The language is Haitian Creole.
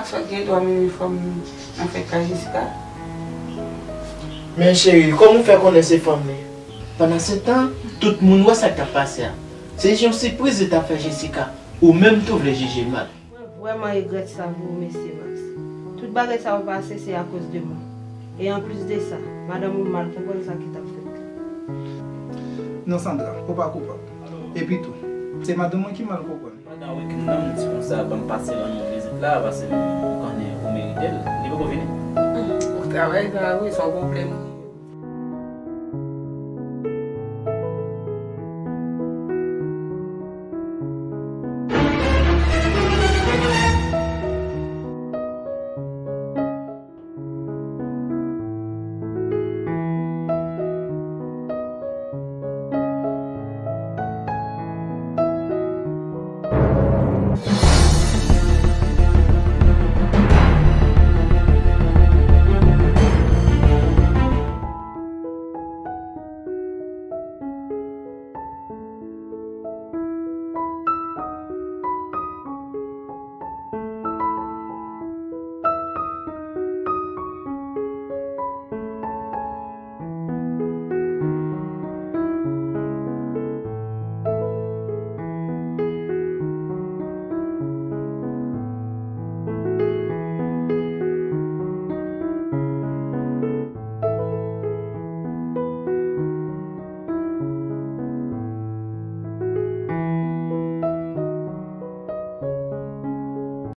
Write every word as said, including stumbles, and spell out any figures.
Sa gen dwa menm fanm nan fè kay Jessica. Men cheri, kòman w fè konnen se fanm li? Pandan se tan, tout moun wè sa k t ap pase a. Se yon sipriz li t ap fè Jessica. Ou menm tou vle jije l mal. Mwen vrèman regrèt sa pou ou, mesye Max. Tout bagay sa yo pase se akoz de mwen. E anplis de sa, madanm ou mal konprann sa ki t ap fèt la. Non Sandra, ou pa koupab. Epi tou, se madanm mwen ki mal konprann. Pandan weekend nan, m di konsa ban m pase rann mwen vizit la, paske m konnen ou merite l. Li poko vini? Ou travay sa wi, se yon pwoblèm.